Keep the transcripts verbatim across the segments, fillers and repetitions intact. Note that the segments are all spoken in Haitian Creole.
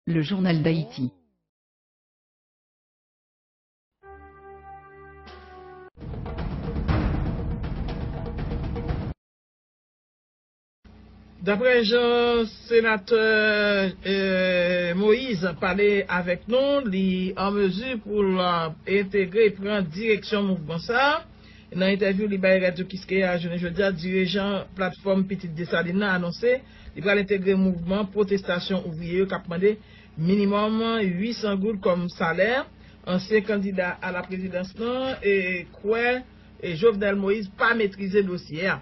Le journal d'Haïti. Daprè jan senatè, eh, Moïse pale avèk nou, li an mezi pou l, eh, entegre, pran direksyon mouvman sa a. Nan entèvyou li bay Radyo Kiskeya jounen jodi a, dirijan platfòm Pitit Desalin nan anonse li pral entegre mouvman pwotestasyon ouvriye yo k ap mande minimòm uit san goud kòm salè. Ansyen kandida a la prezidans lan, e, kwè, e, Jovenel Moïse pa metrize dosye a.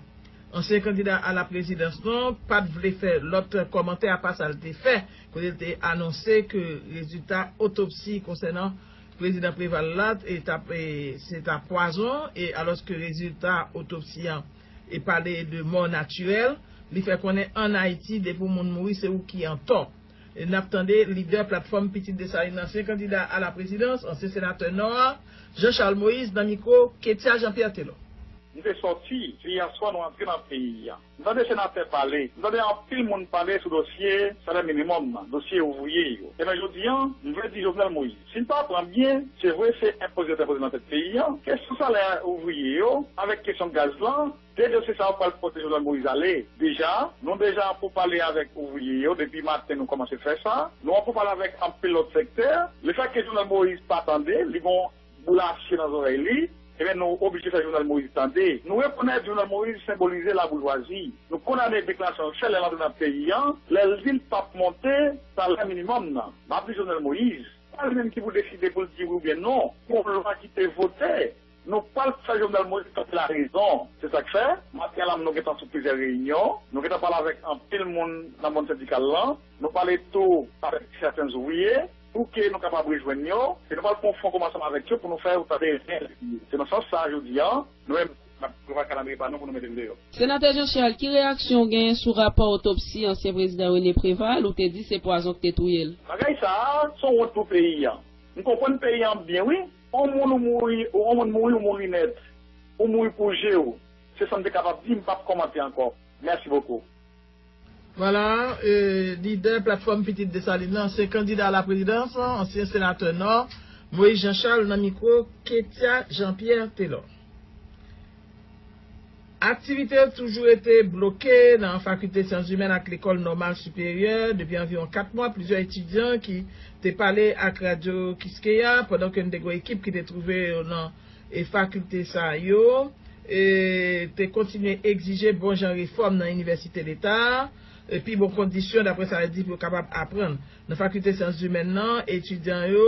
Ansyen kandida a la prezidans lan pa t vle fè lòt kòmantè apa sa l te fè, kote l te anonse ke rezilta otopsi konsènan prezidan Préval la, e, t ap, e, se t ap pwazon, e, alòske rezilta otopsi an, e, pale de mò natirèl, li fè konnen ann Ayiti, depi yon moun mouri, se ou ki antò. E n ap tande lidè platfòm Pitit Desalin, ansyen kandida a la prezidans, ansyen senatè Nò a, Jean Charles Moïse, nan mikwo Ketia Jean Pierre Telor. Nou te sòti, se yè swa nou antre nan peyi a. M tande senatè pale, m tande anpil moun pale sou dosye salè minimòm nan, dosye ouvriye yo. Ebyen, jodi a, m vle di Jovenel Moïse, si n pa pran byen, se vre se enpoze yo t enpoze nan tèt peyi a, kesyon salè ouvriye yo, avèk kesyon gaz lan, de dosye sa yo pral pote Jovenel Moïse ale. Deja, nou deja an poupale avèk ouvriye yo, depi maten nou kòmanse fè sa. Nou an poupale avèk anpil lòt sektè. Lefètke Jovenel Moïse pa tande, li gon boul asye nan zòrèy li, ebyen, nou oblije fè Jovenel Moïse tande. Nou rekonèt Jovenel Moïse senbolize laboujwazi. Nou kondane deklarasyon l fè lè l antre nan peyi a, lè l di l p ap monte salè minimòm nan. M ap di Jovenel Moïse, pa li menm ki pou deside pou l di wi oubyen non. Gon lwa ki te vote. Nou pral fè Jovenel Moïse tande larezon. Se sa k fè, maten an la, nou gentan sou plizyè reyinyon. Nou gentan pale avèk anpil moun nan mond sendikal lan. Nou pale tou avèk sèten ouvriye pou ke nou kapab rejwenn yo, e nou pral pran yon fonkòm ansanm avèk yo pou nou fè yo tande ren. Se nan sans sa a, jodi a, nou menm, n ap prepare kalandriye pa nou pou nou mete l deyò. Senatè Jean Charles, ki reyaksyon w genyen sou rapò otopsi ansyen prezidan René Préval, ou te di se pwazon k te touye l? Bagay sa a, se yon wont pou peyi a. M konprann peyi a byen, wi. Yon moun ou mouri, yon moun mouri, ou mouri nèt. Ou mouri pou je w. Se sa m te kapab di, m p ap kòmante ankò. Merci beaucoup. Vwala, e, lidè platfòm Pitit Desalin nan, ansyen kandida a la prezidans, ansyen senatè Nò, Moïse Jean Charles, nan mikwo Ketia Jean Pierre Telor. Aktivite yo toujou rete bloke nan Fakilte Syans Imèn ak Lekòl Nòmal Siperyè depi anviwon kat mwa. Plizyè etidyan ki te pale ak Radyo Kiskeya pandan ke n te gen yon ekip ki te twouve yo nan, e, fakilte sa yo, e, te kontinye egzije bon jan refòm nan inivèsite leta a, e, pi bon kondisyon, daprè sa yo di, pou yo kapab aprann. Nan Fakilte Syans Imèn nan, etidyan yo,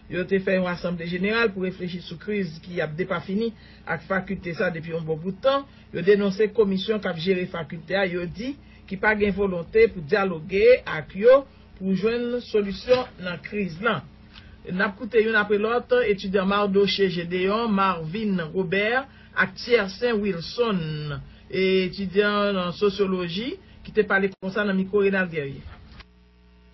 yo te fè yon asanble jeneral pou reflechi sou kriz ki ap depafini ak fakilte sa depi yon bon bout tan. Yo denonse komisyon k ap jere fakilte a, yo di, ki pa gen volonte pou dyaloge ak yo pou jwenn solisyon nan kriz lan. N ap koute youn apre lòt, etidyan Mardoché Gédéon, Marvin Robert ak Tiercin Wilson, etidyan nan sosyoloji, ki te pale konsa nan mikwo Renald Guerrier.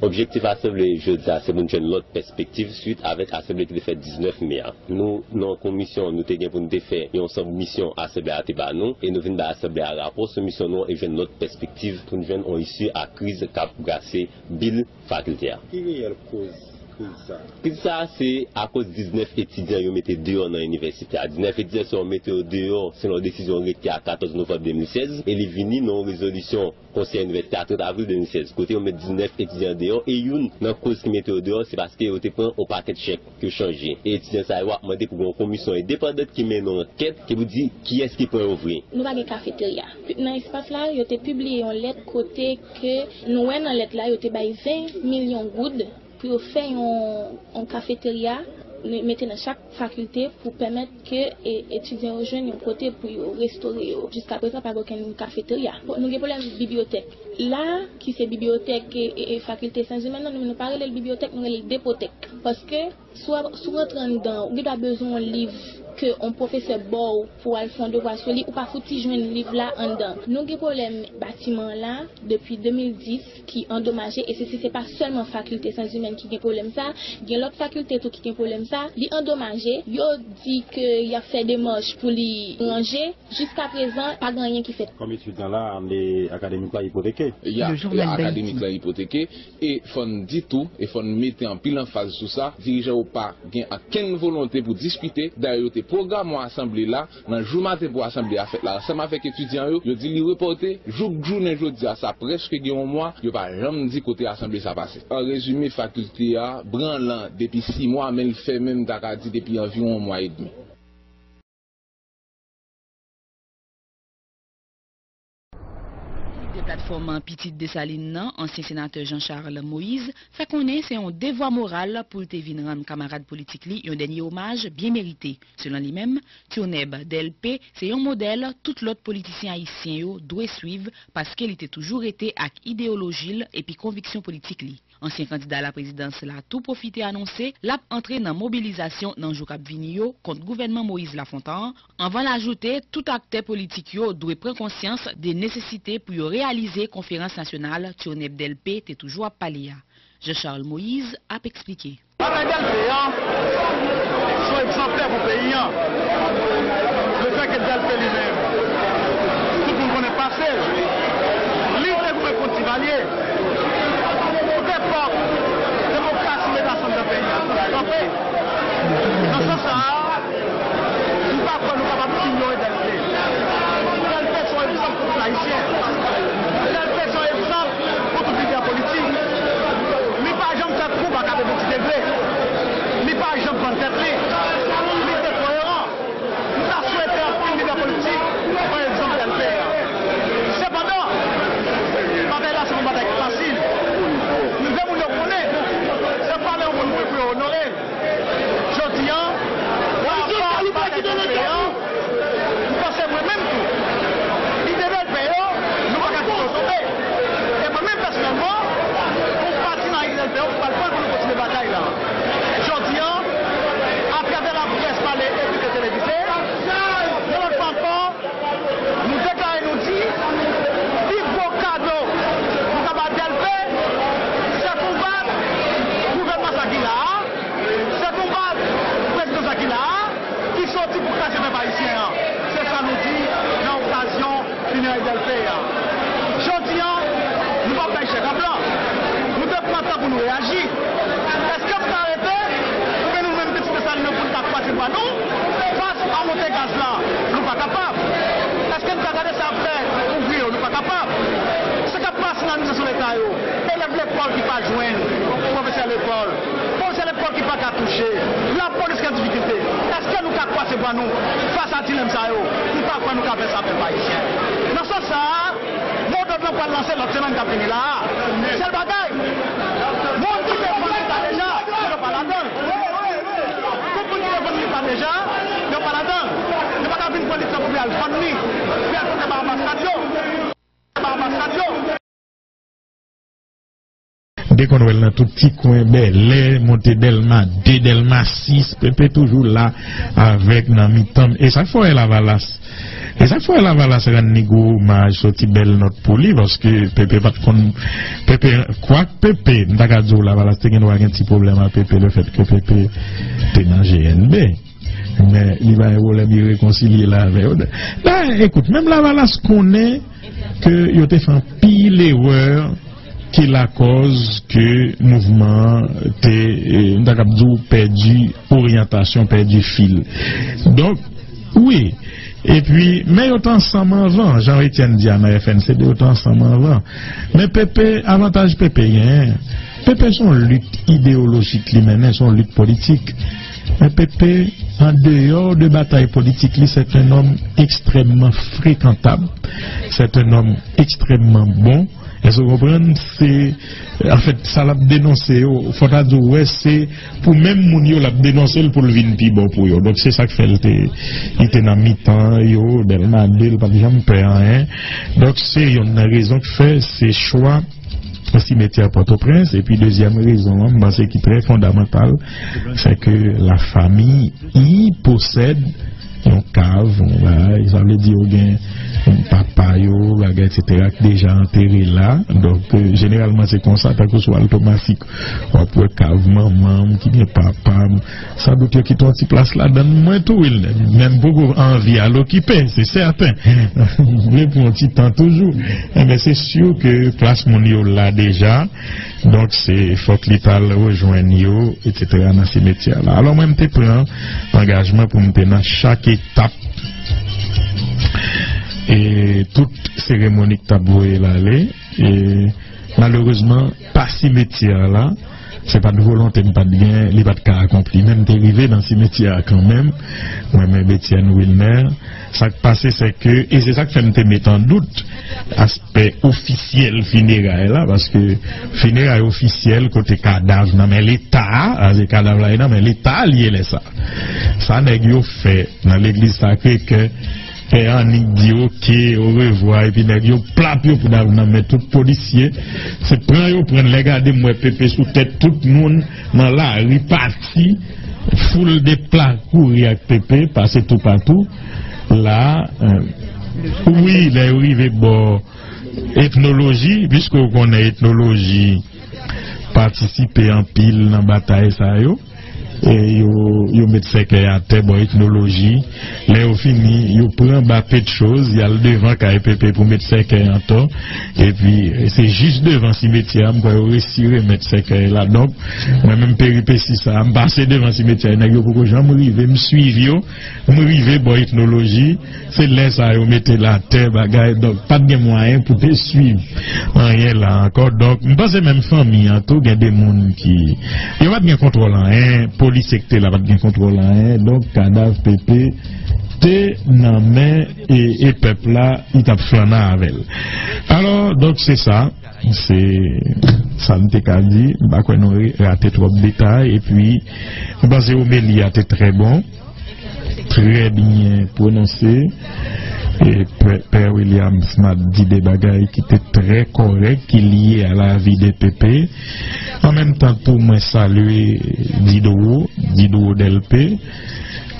Objektif asanble jodi a se pou n jwenn lòt pèspektiv swit avèk asanble ki te fèt diznèf me a. Nou, nan komisyon, nou te gen pou n te fè yon sòt misyon asanble a te ba nou, e nou vin bay asanble a rapò sou misyon nou an e jwenn lòt pèspektiv pou n jwenn yon isi a kriz k ap brase bil fakilte a. Ki reyèl koz kriz sa a? Kriz sa a se akoz diznèf etidyan yo mete deyò nan inivèsite a. Diznèf etidyan sa yo mete yo deyò selon desizyon rektè a katòz novanm de mil sèz, e li vini nan yon rezolisyon Konsèy Inivèsite a trant avril de mil sèz, kote yo met diznèf etidyan deyò, e youn nan koz ki mete yo deyò, se paske yo te pran yon pakèt chèk ke yo chanje. E etidyan sa yo ap mande pou gen yon komisyon endepandant ki mennen yon ankèt ki pou di kiyès ki pran yo vre. Nou pa gen kafeterya. Nan espas la, yo te pibliye yon lèt kote ke nou wè nan lèt la, yo te bay ven milyon goud pou yo fè yon, yon kafeterya, mete nan chak fakilte pou pèmèt ke, e, etidyan yo jwenn yon kote pou yo restore yo. Jiskaprezan, pa gen okenn kafeterya. Bon, nou gen pwoblèm bibliyotèk. La, ki se bibliyotèk, e, e, e, fakilte syans imèn nan, nou, nou pa rele l bibliyotèk, nou rele l depotèk. Paske Si w ap, si w rantre anndan, ou gen dwa bezwen yon liv ke yon pwofesè ba w pou w al fè yon devwa sou li, ou pa fouti jwenn liv la anndan. Nou gen pwoblèm batiman an la depi de mil dis ki andomaje, e se, se, se pa sèlman fakilte syans imèn ki gen pwoblèm sa, gen lòt fakilte tou ki gen pwoblèm sa, li andomaje, yo di ke y ap fè demach pou li ranje, jiskaprezan, pa gen anyen ki fèt. Kòm etidyan la, ane akademik la ipoteke. Ya, akademik la ipoteke. E fò n di tou, e fò n mete anpil anfaz sou sa, dirijan yo pa gen okenn volonte pou diskite. Dayè, yo te pwograme yon asanble la, nan jou maten pou asanble a fèt la, ansanm avèk etidyan yo, yo di li repòte jouk jounen jodi a, sa prèske gen yon mwa, yo pa janm di kote asanble sa pase. An rezime, fakilte a branlan depi sis mwa, men l fèmen, m ta ka di, depi anviwon yon mwa edmi. Lidè platfòm Pitit Desalin nan, ansyen senatè Jean Charles Moïse, fè konnen se yon devwa moral pou l te vin rann kamarad politik li yon dènye omaj byen merite. Selon li menm, Turneb Delpé se yon modèl tout lòt politisyen ayisyen yo dwe swiv, paske li te toujou rete ak ideyoloji l epi konviksyon politik li. Ansyen kandida laprezidans la tou pwofite anonse l ap antre nan mobilizasyon nan jou k ap vini yo kont gouvènman Moïse Lafontan an, anvan l ajoute tout aktè politik yo dwe pran konsyans de nesesite pou yo reyalize konferans nasyonal Turneb Delpé te toujou ap pale a. Jean Charles Moïse ap eksplike. Batay Delpé an se yon egzanplè pou peyi an. Lefètke Delpé li menm, tout moun konnen pase l, li te goumen kont Divalye. Tout epòk, demokrasi mete ansanm nan peyi a pou l kanpe. Nan sans sa a, m pa kwè nou kapab inyore Delpé. Delpé se yon egzanp pou tout Ayisyen. Delpé se yon egzanp pou tout lidè politik. Li pa janm fè koub ak Abed Petit Degré. Li pa janm vann tèt li. Li te koyeran. M ta swete anpil lidè politik pran egzanp Delpé a. Sepandan, batay la se pa yon batay ki fasil. M vle moun yo konnen, se pa lè yon moun mouri pou yo onore l. Jodi a, pa rapò batay Delpé a, m panse mwen menm tou, lidè Delpé yo, nou pa ka kite yo tonbe. E mwen menm pèsonèlman, yon pati nan lidè Delpé yo, m pral pran l pou nou kontinye batay la. Jodi a, atravè laprès pale epi ke televize, yon lòt fwa ankò, nou deklare, nou di, pi gwo kado nou ka ba Delpé, se konbat gouvènman sa ki la a, se konbat prezidan sa ki la a, ki soti pou kraze pèp ayisyen an. Se sa nou di nan okazyon fineray Delpé a. Jodi a, nou p ap bay chèk an blan. Nou te pran tan pou nou reyaji. Èske m ka rete? Oubyen nou menm Pitit Desalin nan pou n ta kwaze bra nou fas a monte gaz la? Nou pa kapab. Èske n ka gade sa ap fèt ouvriye yo? Nou pa kapab. Sa k ap pase nan administrasyon leta yo, elèv lekòl ki pa jwenn pwofesè lekòl, pwofesè lekòl ki pa ka touche, lapolis ki an difikilte. Èske nou ka kwaze bra nou fas a dilèm sa yo? M pa kwè nou ka fè sa, pèp ayisyen. Nan sans sa a, modòd lan pral lanse lòt semèn k ap vini la a. Sèl bagay, moun ki te vann leta deja, yo pa ladan l. Tout moun ki te vann leta deja, yo pa ladan l. Yo pa ka vin pran leta pou y al vann li, pou y al pote ba anbasad yo. Ba anbasad yo. Dekonn wè l nan tout ti kwen, Bèlè, monte Dèlma de, Dèlma sis, Pepe toujou la avèk nan mitan. E sa k fè w wè Lavalas, e sa k fè w wè Lavalas rann li gwo omaj, soti bèl nòt pou li, paske Pepe pa t konn, Pepe, kwak Pepe, m ta ka di w Lavalas te gen dwa gen ti pwoblèm ak Pepe, lefètke Pepe te nan G N B. Men li pa gen pwoblèm, li rekonsilye la avè yo. La, ekout, menm Lavalas konnen ke yo te fè anpil erè ki lakòz ke mouvman an te, eh, m ta kab di w, pèdi oryantasyon, pèdi fil. Donk, wi. Epi, men yo te ansanm anvan, jan Etienne di a nan F N C D, yo te ansanm anvan. Men Pepe, avantaj Pepe genyen, Pepe se yon lit ideyolojik li mennen, se yon lit politik. Men Pepe, an deyò de batay politik li, c'est un homme extrêmement fréquentable, c'est un homme extrêmement bon. Èske w konprann? Se, anfèt, sa l ap denonse yo, fò ta di w, wè, se pou menm moun yo l ap denonse l pou l vin pi bon pou yo. Donk, se sa k fè l te, li te nan mitan yo, Dèlma de, l pa t janm pè anyen. Donk, se youn nan rezon k fè se chwa Simetyè Pòtoprens. Epi dezyèm rezon an, m panse ki trè fondamantal, se ke la famille y possède yon kav, yon bagay, sa vle di yo gen papa yo, bagay, et cetera, ki deja antere la. Donk, euh, jeneralman, se konsa, tankou sou Alto Masik, w ap wè kav manman m, ki gen papa m. Sandout yo kite yon ti plas ladan l, mwen tou, Wilner. Men m poko anvi al okipe, se sèten. M vle pran yon ti tan toujou. Enben, se si ke plas moun yo la deja. Donk, se fòk li t al rejwenn yo, et cetera, nan simetyè la. Alò, mwen, m te pran angajman pou m te nan chak etap. E tout seremoni k t ap voye l ale. E malerezman, pa simetyè la, se pa t volonte m pa t gen, li pa t ka akonpli. Men m te rive nan simetyè a kanmenm, mwen menm Etienne Wilner. Sa k pase, se ke, e se sa k fè m te met an dout aspè ofisyèl fineray la, paske fineray ofisyèl kote kadav nan men Leta, a, se kadav la e nan men Leta li ye lè sa. Sa nèg yo fè nan legliz Sakre Kè, pè Annik di oke, orevwa, epi nèg yo plap yo pou dav nan men tout polisye. Se pran yo pran, lè gade m wè Pepe sou tèt tout moun nan lari pati, foul de pla kouri ak Pepe, pase toupatou. La, euh, wi, lè yo rive bò etnoloji, piske w konnen etnoloji patisipe anpil nan batay sa yo. E yo, yo met sèkèy atè bò etnoloji. Lè yo fini, yo pran ba Petchoz, y al devan kay Pepe pou met sèkèy antò. Epi, se jis devan simetyè a, m kwè yo resi remèt sèkèy la. Donk, mwen menm peripesi sa, m pase devan simetyè a, nèg yo poko janm rive, m swiv yo, m rive bò etnoloji. Se lè sa yo mete l atè, bagay, donk, pa t gen mwayen pou te swiv anyen la ankò. Donk, m panse menm fanmi an tou, gen de moun ki, yo pa t gen kontwòl anyen, polisye k te la pa t gen kontwòl anyen, donk, kadav Pepe te nan men e, e pèp la, li t ap flannen avè l. Alò, donk, se sa, se sa m te ka di, m pa kwè nou re-, rate twòp detay, epi, m panse omeli a te trè bon. Trè byen pwononse. E Pè, Pè William Smart di de bagay ki te trè kòrèk, ki lye a lavi de Pepe. An menm tan tou, mwen salye Didro, Didro Delpe,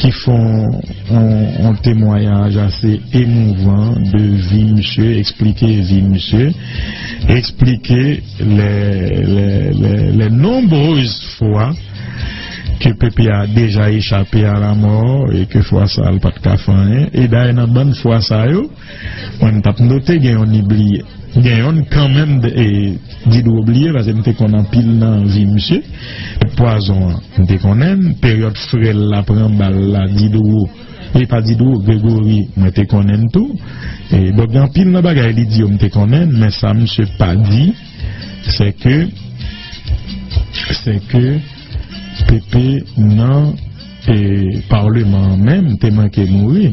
ki fè yon, yon temwayaj ase emouvan de vi misye, eksplike vi misye, eksplike les, les, les, les nombreuses fois ke Pepe a deja echape a la mò e ke fwa sa a l pa t ka fè anyen. E dayè nan bann fwa sa yo, mwen m t ap note gen yonn li bliye. Gen yonn kanmenm, e, Didro bliye, paske m te konn anpil nan vi misye. Pwazon an, m te konnen l. Peryòd frè l la pran bal la, Didro, e pa Didro, Gregory, mwen te konnen l tou. E, donk, gen anpil nan bagay li di yo m te konnen l, men sa misye pa di, se ke, se ke Pepe nan, e, palman an menm te manke mouri.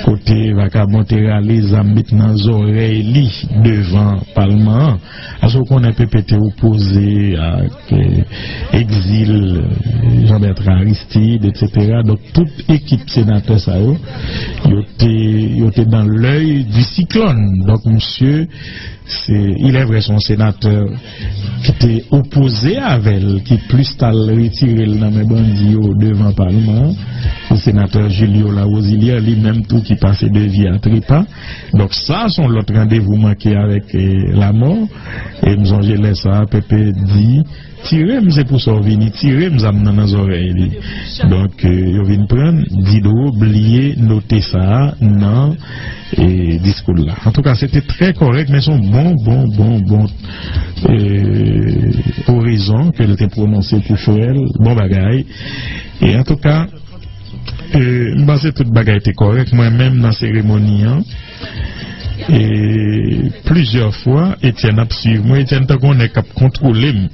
Kote vakabon te rale zam met nan zòrèy li devan palman an. Paske w konnen Pepe te opoze ak, e, egzil, e, Jean Bertrand Aristide, et cetera. Donk, tout ekip senatè sa yo, yo te, yo te dans l'œil du cyclone. Donk, misye, se, il est vrai, se yon senatè ki te opoze avè l, ki plis t al retire l nan men bandi yo devan palman an. Se senatè Julio Larosilière, li menm tou ki pase de vi a trepa. Donk, sa, se yon lòt randevou manke avèk, e, lamò. E m sonje lè sa a, Pepe di, "Tire m, se pou sa w vini, tire m zam nan nan zòrèy li." Donk, e, yo vin pran, Didro bliye note sa a nan, e, diskou l la. Antouka, se te trè kòrèk, men se yon bon, bon, bon, bon, e, orezon ke l te pwononse pou frè l. Bon bagay. E antouka, e, m panse tout bagay te kòrèk. Mwen menm nan seremoni an, e, plizyè fwa, Etienne ap swiv mwen. Etienne tankou yon nèg k ap kontwole m.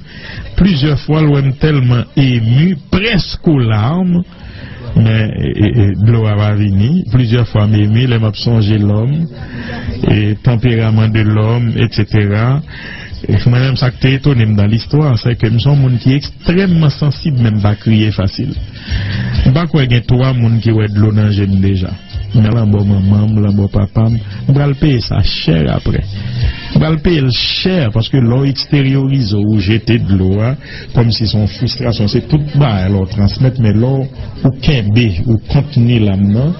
Plizyè fwa, l wè m tèlman emi, prèske o lam, men, e, e, e, dlo a pa vini. Plizyè fwa, m emi, lè m ap sonje lòm, e, tanperaman de lòm, et cetera. E mwen menm, sa k te etone m nan listwa, se ke m se yon moun ki ekstrèmman sansib, men m pa kriye fasil. M pa kwè gen twa moun ki wè dlo nan je m deja. Men lanmò manman m, lanmò papa m, m pral peye sa chè aprè. Pral peye l chè, paske lè w eksteryorize, ou jete dlo a, kòmsi se yon fristrasyon, se tout bagay la w transmèt, men lè w kenbe, ou kontni lam nan,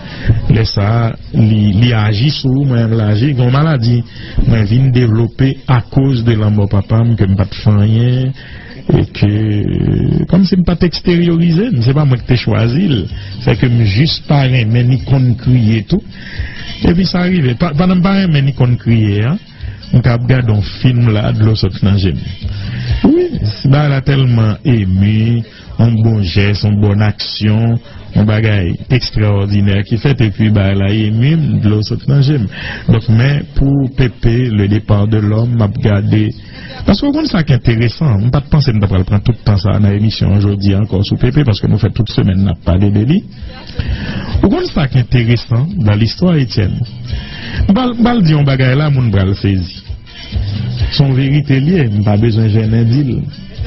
lè sa a, li, li aji sou ou, mwen menm l aji, gen yon maladi mwen vin devlope akoz de lanmò papa m, ke m pa t fè anyen, e ke, kòmsi m pa t eksteryorize l, se pa mwen ki te chwazi l, se ke m jis pa renmen ni konn kriye tou. Epi sa rive, pa- pandan m pa renmen ni konn kriye a, m ka ap gade yon fim la, dlo sot nan je m. Wi, si bagay la tèlman emi, yon bon jès, yon bòn aksyon, yon bagay ekstraòdinè ki fèt, epi bagay la emi m, dlo sot nan je m. Donk, men pou Pepe, Le Départ de l'Homme, m ap gade. Paske ou konn sa k enteresan, m pa t panse m ta pral pran tout tan sa a nan emisyon an jodi a ankò sou Pepe, paske nou fè tout semèn n ap pale de li. Ou konn sa k enteresan nan listwa, Etienne? M pral, m pral di yon bagay la, moun pral sezi. Se yon verite l ye, m pa bezwen jennen di l.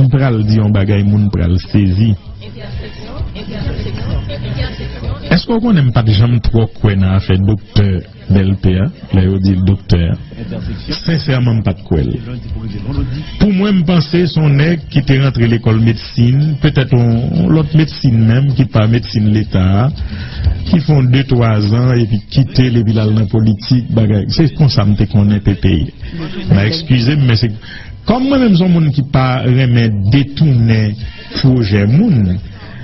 M pral di yon bagay, moun pral sezi. Èske w konnen m pa t janm twò kwè nan afè doktè Dèlpe a, lè yo di l doktè a? Sensèman, m pa t kwè l. Pou mwen, m panse se yon nèg ki te rantre lekòl medsin, petèt yon, yon lòt medsin menm, ki pa medsin leta a, ki fè yon de, twa zan, epi kite l, epi l al nan politik, bagay. Se konsa m te konnen Pepe ye. Mwen eskize m, men se kòm mwen menm se yon moun ki pa renmen detounen pwojè moun,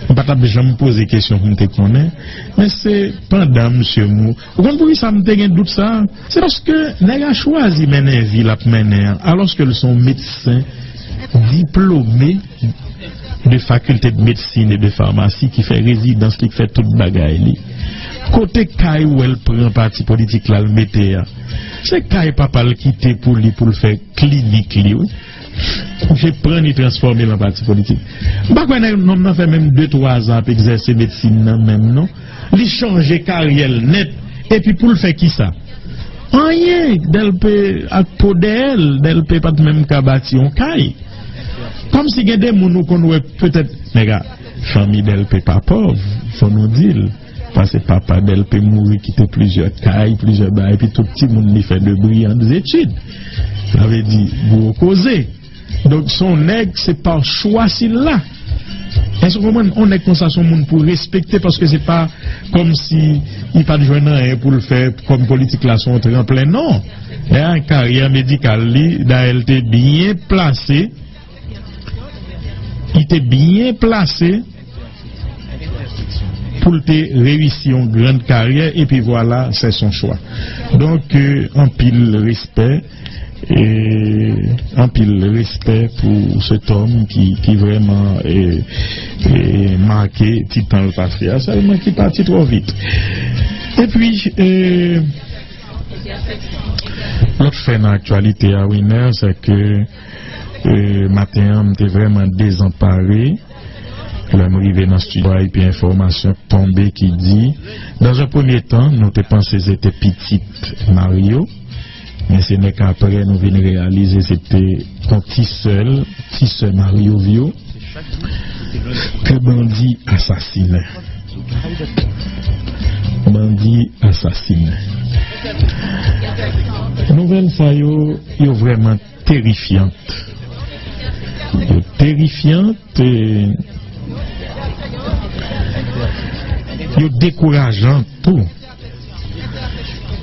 m pa t ap janm poze kesyon pou m te konnen. Men se pandan misye mou. Ou konn poukisa m te gen dout sa a? Se paske nèg a chwazi mennen vi l ap mennen an, alòske l se yon medsen diplome de fakilte de medsin e de famasi, ki fè rezidans li, ki fè tout bagay li. Kote kay ou wè l pran pati politik la l mete a? Se kay papa l kite pou li, pou l fè klinik li, wi. Misye pran li, transfòme l an pati politik. M pa kwè nèg, nonm nan fè menm de, twa zan ap egzèse medsin nan menm, non. Li chanje karyè l nèt. Epi pou l fè kisa? Anyen. Dèlpe ak po dèyè l, Dèlpe pa t menm ka bati yon kay. Kòmsi gen de moun ou konn wè, petèt, nèg a, fanmi Dèlpe pa pòv, fò nou di l. Paske papa Dèlpe mouri, kite plizyè kay, plizyè bagay, epi tout timoun li fè de brillantes études. Sa vle di, gwo koze. Donk, se yon nèg, se pa chwa si l la. Èske w konprann? Yon nèg konsa, se yon moun pou respekte, paske se pa kòmsi li pa t jwenn anyen pou l fè kòm politik la se yon tranplen, non. Dayè, karyè medikal li, dayè, li te byen plase, li te byen plase pou l te reyisi yon grann karyè, epi vwala, se son chwa. Donk, euh, anpil respè, e anpil respè pou se tòm ki, ki vrèman, e, e, make ti tan l pase a, sèlman ki pati twò vit. Epi, e, lòt fè nan aktyalite a, Winer, se ke, e, maten an, m te vrèman dezanpare. Lè m rive nan estidyo a, epi enfòmasyon tonbe ki di, dans un premier temps, nou te panse se te pitit Mario, men se nèk aprè nou vin reyalize se te yon ti sè l, ti sè Mario Vio, ke bandi asasinen. Bandi asasinen. Nouvèl sa yo, yo vrèman terifyant. Yo terifyant, e yo dekourajan tou.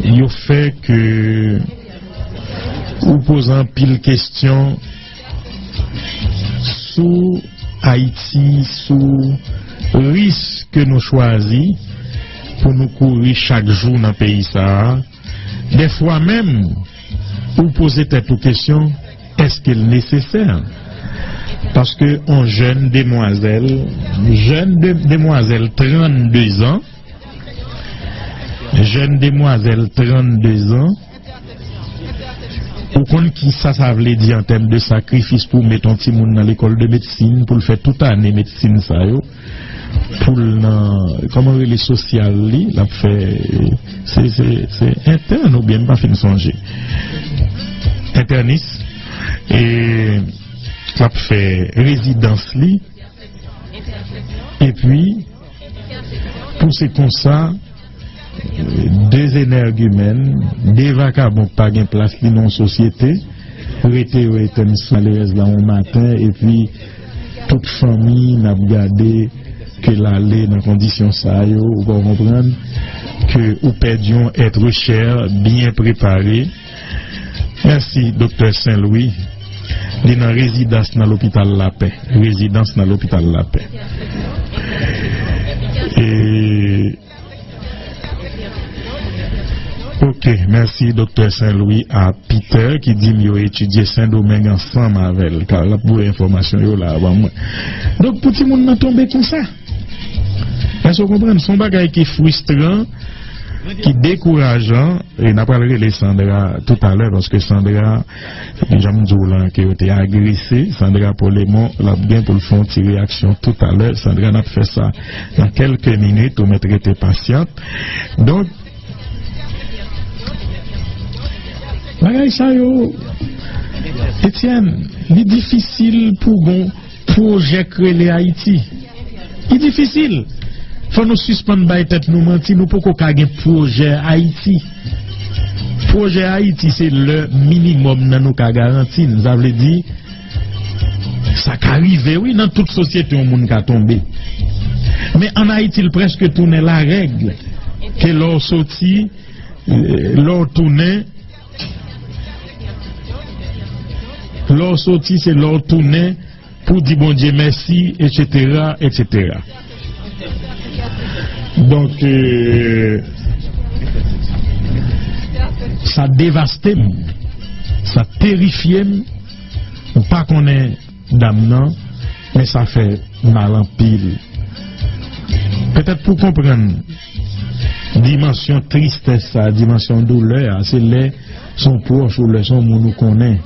Yo fè ke ou poze anpil kesyon sou Ayiti, sou risk ke nou chwazi pou nou kouri chak jou nan peyi sa a. Dèfwa menm, ou poze tèt ou kesyon, èske l nesesè? Paske yon jèn demwazèl, jèn de, demwazèl trannde zan, jèn demwazèl trannde zan, ou konn kisa sa vle di an tèm de sakrifis pou w met yon timoun nan lekòl de medsin, pou l fè tout ane medsin sa yo, pou l nan, kòman rele, sosyal li, l ap fè, se, se, se entèn oubyen m pa fin sonje. Entènis, e l ap fè rezidans li, epi, pou se konsa, de zenègimèn, de vakabon k pa gen plas li nan yon sosyete, rete yo etèn sou malerèz la yon maten, epi tout fanmi n ap gade ke l ale nan kondisyon sa yo, ou pa konprann ke ou pèdi yon être cher, byen prepare. Mèsi, Doktè Sen Lwi. Li nan rezidans nan lopital Lapè. Rezidans nan lopital Lapè. E, ok, mèsi, Doktè Sen Lwi a Peter, ki di m yo etidye Sendomeng ansanm avè l. Ka, l ap voye enfòmasyon yo la ban mwen. Donk, pou timoun nan tonbe konsa. Èske w konprann? Se yon bagay ki fristran, ki dekourajan, e n ap al rele Sandra toutalè, paske Sandra, jan m di w lan, ke yo te agrese, Sandra Polemon, l ap gen pou l fè yon ti reyaksyon toutalè. Sandra, n ap fè sa nan kèlke minit, ou mèt rete pasyant. Donk, bagay sa yo, Etienne, li difisil pou gon pwojè k rele Ayiti. Li difisil. Fò nou sispann bay tèt nou manti, nou poko ka gen pwojè Ayiti. Pwojè Ayiti se lè minimòm nan nou ka garanti n. Sa vle di, sa ka rive, wi, nan tout sosyete yon moun ka tonbe. Men ann Ayiti, l prèske tounen larèg. Ke lè w soti, lè w tounen, lè w soti, se lè w tounen pou di Bondye mèsi, etsetera, etsetera. Donk, euh, sa devaste m, sa terifye m, m pa konnen dam nan, men sa fè mal anpil. Petèt pou konprann dimansyon tristès sa, dimansyon doulè a, se lè se yon pwòch ou lè se yon moun ou konnen.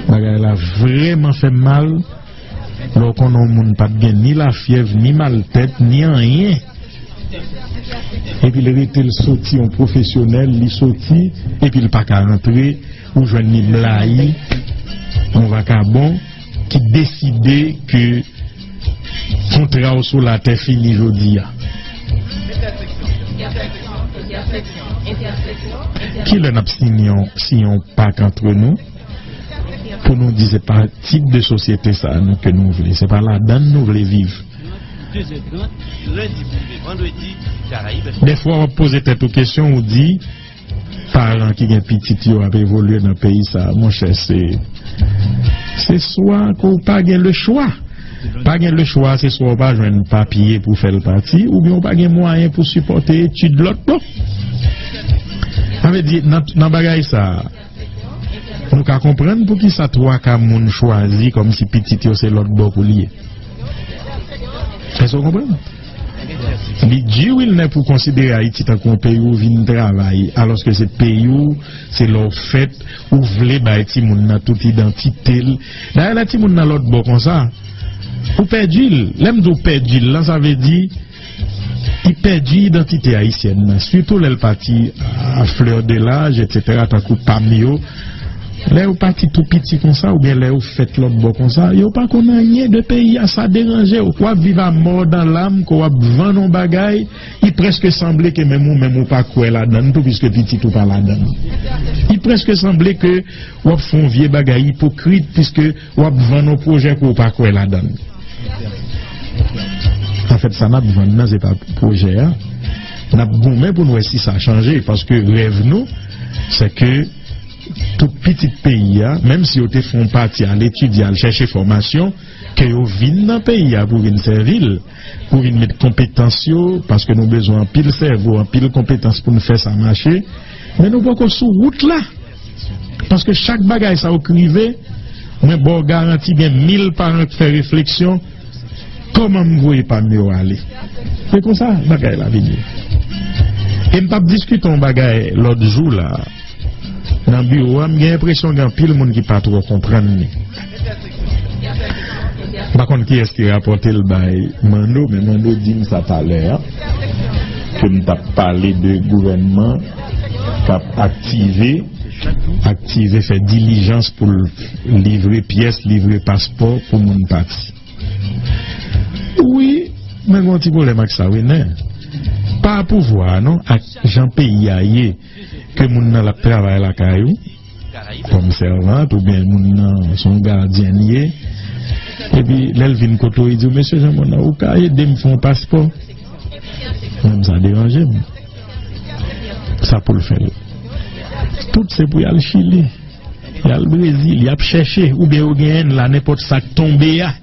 Bagay la vrèman fè m mal. Lè w konnen yon moun pa t gen ni lafyèv, ni maltèt, ni anyen. Epi l rete l soti yon pwofesyonèl, li soti, epi l pa ka rantre, ou jwenn li blayi, yon vakabon ki deside ke kontra w sou latè fini jodi a. Kilè n ap siyen yon, siyen yon pak antre nou? Pou nou di se pa tip de sosyete sa a nou ke nou vle. Se pa ladan l nou vle viv. Dèfwa w ap poze tèt ou kesyon, ou di, paran ki gen pitit yo ap evolye nan peyi sa a, monchè, se, se swa ke w pa gen lechwa. Pa gen lechwa, se swa w pa jwenn papye pou fè l pati, oubyen w pa gen mwayen pou sipòte etid lòt bò. Sa vle di, nan, nan bagay sa a, nou ka konprann poukisa twa ka moun chwazi kòmsi pitit yo se lòt bò pou l ye. Èske w konprann? Li di, Wilner, pou konsidere Ayiti tankou yon peyi ou vin travay, alòske se peyi w, se la w fèt, ou vle bay timoun nan tout idantite l. Dayè, lè timoun nan lòt bò konsa, ou pèdi l. Lè m di w pèdi l lan, sa vle di, li pèdi idantite ayisyèn nan. Sitou lè l pati a fleur de l'âge, etsetera, tankou pa m yo. Lè yo pati tou piti konsa, oubyen lè yo fèt lòt bò konsa, yo pa konn anyen de peyi a, sa deranje yo. W ap viv a mò dan lam, ke w ap vann yon bagay, li prèske sanble ke menm ou menm ou pa kwè ladan l tou, piske pitit ou pa ladan l. Li prèske sanble ke w ap fè yon vye bagay ipokrit, piske w ap vann yon pwojè ke w pa kwè ladan l. Anfèt, sa n ap vann nan, se pa pwojè a. N ap goumen pou n wè si sa chanje, paske rèv nou, se ke tout pitit peyi a, menm si yo te fè yon pati al etidye, al chèche fòmasyon, ke yo vin nan peyi a pou vin sèvi l, pou vin met konpetans yo, paske nou bezwen anpil sèvo, anpil konpetans pou n fè sa mache, men nou poko sou wout la. Paske chak bagay sa yo k rive, mwen ba w garanti gen mil paran k fè refleksyon, kòman m voye pa m yo ale? Se konsa bagay la vin ye. E m t ap diskite yon bagay lòt jou la, nan biwo a, m gen enpresyon gen anpil moun ki pa twò konprann li. M pa konn kiyès ki rapòte l bay Manno, men Manno di m sa talè a, ke m t ap pale de gouvènman k ap aktive, aktive, fè dilijans pou l livre pyès, livre paspò pou moun pati. Wi, mwen gen yon ti pwoblèm ak sa, wi, nen. Pa pouvwa a, non, ak jan peyi a ye, ke moun nan l ap travay lakay ou, kòm sèvant oubyen moun nan se yon gadyen li ye. Epi lè l vin kote w, li di w, "Mesye Jean Monod, ou ka ede m fè yon paspò?" Menm sa deranje m. Sa pou l fè l. Tout se pou y al Chili, y al Brezil, y ap chèche, oubyen yo genyen l la, nenpòt sa k tonbe a.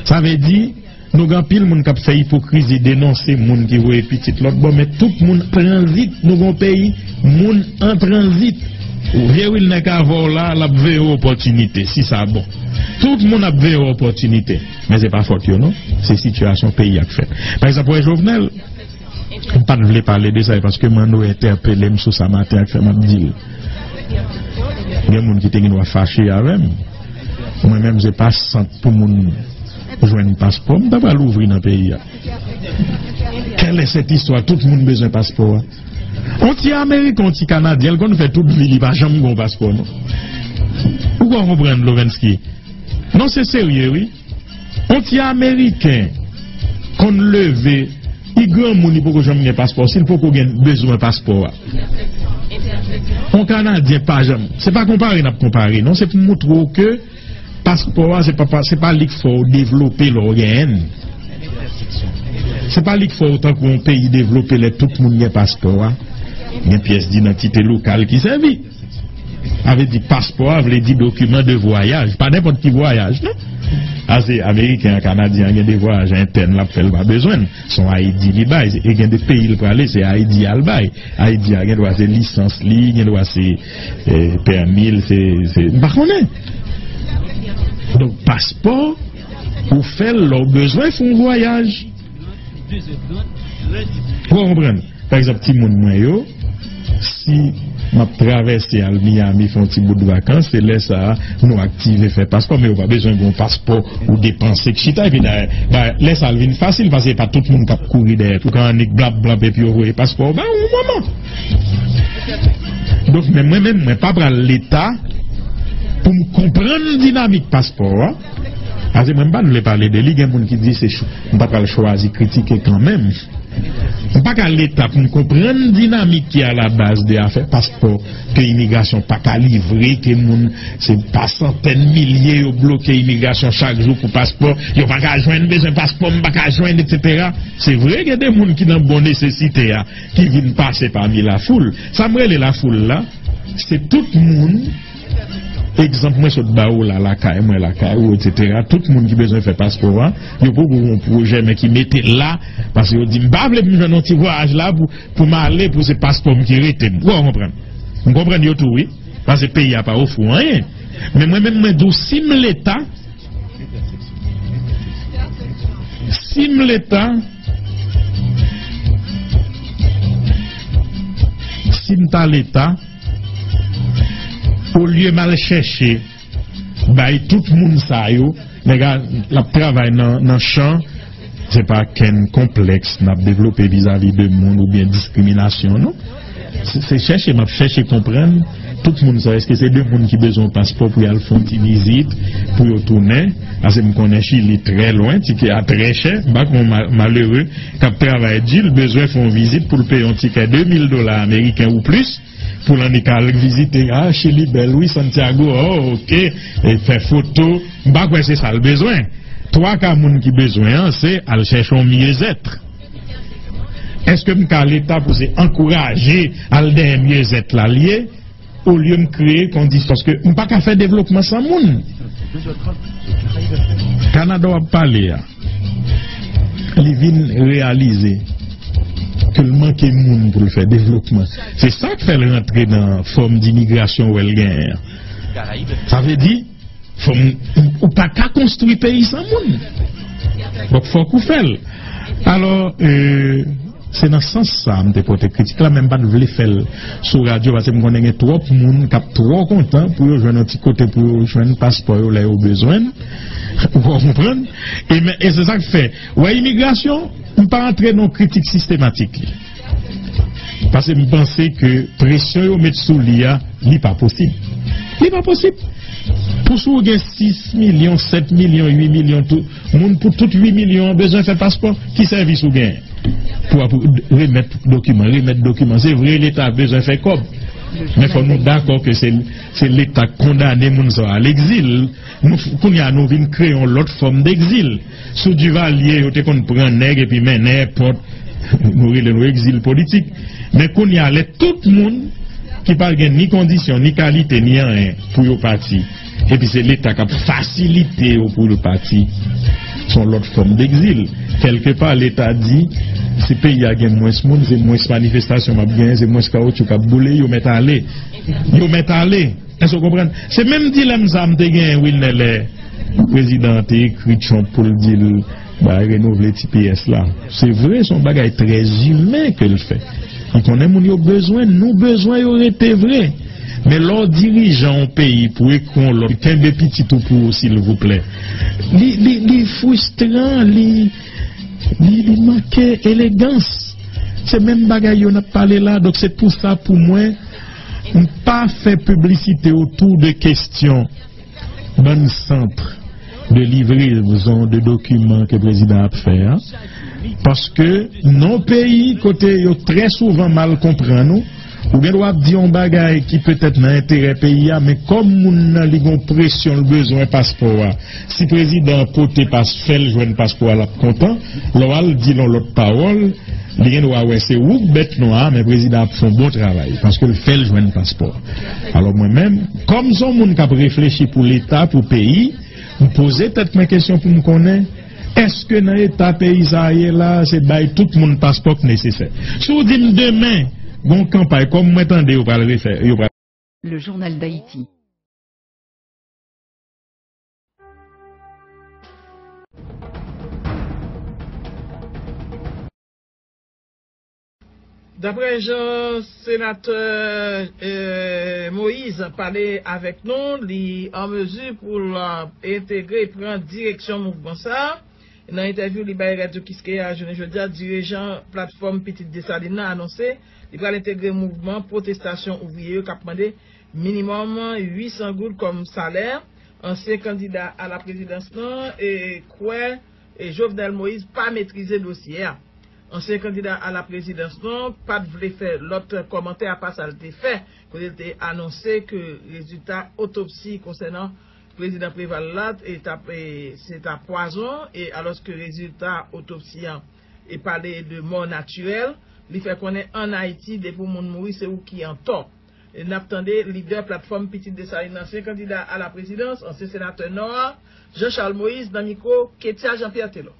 Sa vle di, nou gen anpil moun k ap fè ipokrizi, denonse moun ki voye pitit lòt bò, men tout moun tranzit, nou gen yon peyi, moun an tranzit. Vye Wilner k avè w la, l ap veye w opòtinite, si sa bon. Tout moun ap veye w opòtinite. Men se pa fòt yo, non. Se sitiyasyon peyi a k fèt. Pa egzanp, wè Jovenel, m pa t vle pale de sa, e paske Manno entèpele m sou sa maten an k fè m ap di l. Gen moun ki te gen dwa fache avè m. Mwen menm, se pa sant pou moun jwenn paspò m ta pral ouvri nan peyi a. Kèl è sèt istwa? Tout moun bezwen paspò a. On ti Ameriken, on ti Kanadyen, l konn fè tout vi li pa janm gen yon paspò, non. Ou ka konprann, Lovensky? Non, se serye, wi. On ti Ameriken konn leve, li granmoun, li poko janm gen paspò, si l poko gen bezwen paspò a. On Kanadyen pa janm. Se pa konpare n ap konpare, non, se pou moutre w ke paspò a, se pa, pa, se pa li k fè w devlope lè w genyen l. Se pa li k fè w tankou yon peyi devlope lè tout moun gen paspò a. Gen pyès didantite lokal ki sèvi. Sa vle di paspò a vle di dokiman de vwayaj. Pa nenpòt ki vwayaj, non. Ase Ameriken an, Kanadyen an gen de vwayaj entèn l ap fè, l pa bezwen l. Se yon I D li bay. E gen de peyi l prale, se I D a l bay. I D a gen dwa se lisans li, gen dwa se eh, pèmi l, se, se, m pa konnen. Donk, paspò, ou fè l lè w bezwen fè yon vwayaj. Ou konprann? Pa egzanp, timoun mwen yo, si m ap travèse al Miami fè yon ti bout vakans, se lè sa a nou aktive fè paspò, men yo pa bezwen gen yon paspò ou depanse k chita. Epi dayè, ba, lè sa a l vin fasil, paske pa tout moun k ap kouri dèyè tou, ka annik blap blap epi yo voye paspò ba yon moman. Donk, men mwen menm, mwen pa pral Leta pou m konprann dinamik paspò a. Ase mwen, m pa t vle pale de li, gen moun ki di se ch-, m pa pral chwazi kritike kanmenm. M pa ka Leta pou m konprann dinamik ki alabaz de afè paspò ke imigrasyon pa ka livre, ke moun, se pa santèn milye yo bloke imigrasyon chak jou pou paspò, yo pa ka jwenn, bezwen paspò, m pa ka jwenn, etsetera. Se vre, gen de moun ki nan bon nesesite a, ki vin pase pami lafoul. Sa m rele lafoul la, se tout moun, egzanp mwen sot ba ou la, lakay mwen, lakay ou, etsetera. Tout moun ki bezwen fè paspò a, yo poko gen yon pwojè, men ki mete l la, paske yo di, "M pa vle pou m jwenn yon ti vwayaj la pou, pou m ale, pou se paspò m ki rete m." Ou konprann? M konprann yo tou, wi. Paske peyi a pa ofri w anyen. Men mwen menm, mwen di w, si m Leta, si m Leta, si m ta Leta, olye m al chèche bay tout moun sa yo, nèg la, l ap travay nan, nan chan, se pa kenn konplèks n ap devlope vizavi de moun oubyen diskriminasyon, non. Se, se chèche, m ap chèche konprann tout moun sa, èske se de moun ki bezwen yon paspò pou y al fè yon ti vizit, pou yo tounen, paske m konnen Chili trè lwen, tikè a trè chè, m pa konn ma-, malere k ap travay di, l bezwen fè yon vizit pou l peye yon tikè de mil dola ameriken ou plis, pou l annik al vizite, ah, Chili bèl, wi, Santiago, oh, ok, e fè foto, m pa kwè se sa l bezwen. Twa ka moun ki bezwen an, se al chèche yon myezèt. Èske m ka Leta pou se ankouraje al dèyè myezèt la l ye, olye m kreye kondisyon, paske m pa ka fè devlopman san moun. Kanada w ap pale a, li vin reyalize ke l manke moun pou l fè devlopman. Se sa k fè l rantre nan fòm dimigrasyon w wè l genyen an. Sa vle di, fò m, ou pa ka konstwi peyi san moun. Donk, fòk ou fè l. Alò, euh, se nan sans sa a m te pote kritik la, men m pa t vle fè l sou radyo, paske m konnen gen twòp moun k ap twò kontan pou yo jwenn yon ti kote pou yo jwenn paspò yo lè yo bezwen l. Ou konprann? E, men, e se sa k fè, wè imigrasyon, m pa antre nan kritik sistematik li. Paske m panse ke presyon yo met sou li a, li pa posib. Li pa posib. Pou si w gen sis milyon, sèt milyon, uit milyon tou, moun pou tout uit milyon an bezwen fè paspò, ki sèvis ou genyen? Pou ap remèt dokiman, remèt dokiman. Se vre, Leta bezwen fè kòb. Men fò nou dakò ke se, se Leta k kondane moun sa a a legzil. Nou, kounye a, nou vin kreye yon lòt fòm degzil. Sou Duvalier, yo te konn pran nèg epi mennen nenpòt. Nou rele nou egzil politik. Men kounye a, lè tout moun ki pa gen ni kondisyon, ni kalite, ni anyen pou yo pati, epi se Leta k ap fasilite yo pou yo pati, se yon lòt fòm degzil. Kèlkepa, Leta di, si peyi a gen mwens moun, se mwens manifestasyon m ap genyen, se mwens kawotchou k ap boule, yo mèt ale. Yo mèt ale. Èske w konprann? Se menm dilèm sa a m te genyen, Wilner, lè prezidan an te ekri Trump pou l di l bay renouvle T P S la. Se vre, se yon bagay trè imen ke l fè. Li konnen moun yo bezwen, nou bezwen yo rete vre. Men lè w dirijan yon peyi pou ekri yon lòt, kenbe pitit ou pou ou, silvouplè. Li, li, li fristran, li, li, li manke elegans. Se menm bagay yo n ap pale la. Donk, se pou sa, pou mwen, m pa fè piblisite otou de kesyon bann sant de livrezon de dokiman ke prezidan ap fè a. Paske nan yon peyi kote yo trè souvan mal konprann ou, ou gen dwa ap di yon bagay ki petèt nan enterè peyi a, men kòm moun nan li gon presyon, l bezwen paspò a, si prezidan an pote pas, fè l jwenn paspò a, l ap kontan. Lè w al di l yon lòt pawòl, li gen dwa wè se ou k bèt nwa a, men prezidan ap fè yon bon travay, paske l fè l jwenn paspò a. Alò mwen menm, kòm se yon moun k ap reflechi pou Leta, pou peyi, m poze tèt mwen kesyon pou m konnen, èske nan eta peyi sa a ye la, se bay tout moun paspò k nesesè? Si w di m demen, gon kanpay, kòm mwen tande yo pral refè, yo pral Le journal d'Haïti. Daprè jan senatè, eh, Moïse pale avèk nou, li an mezi pou l, eh, entegre, pran direksyon mouvman sa a. Nan entèvyou li bay Radyo Kiskeya jounen jodi a, dirijan platfòm Pitit Desalin nan anonse li pral entegre mouvman pwotestasyon ouvriye yo k ap mande minimòm uit san goud kòm salè. Ansyen kandida a la prezidans lan, e, kwè, e, Jovenel Moïse pa metrize dosye a. Ansyen kandida a la prezidans lan pa t vle fè lòt kòmantè apa sa l te fè, kote l te anonse ke rezilta otopsi konsènan prezidan Préval la, e, t ap, e, se ta pwazon, e, alòske rezilta otopsi an, e, pale de mò natirèl, li fè konnen ann Ayiti, depi yon moun mouri, se ou ki antò. E n ap tande lidè platfòm Pitit Desalin, ansyen kandida a la prezidans, ansyen senatè Nò a, Jean Charles Moïse, nan mikwo Ketia Jean Pierre Telor.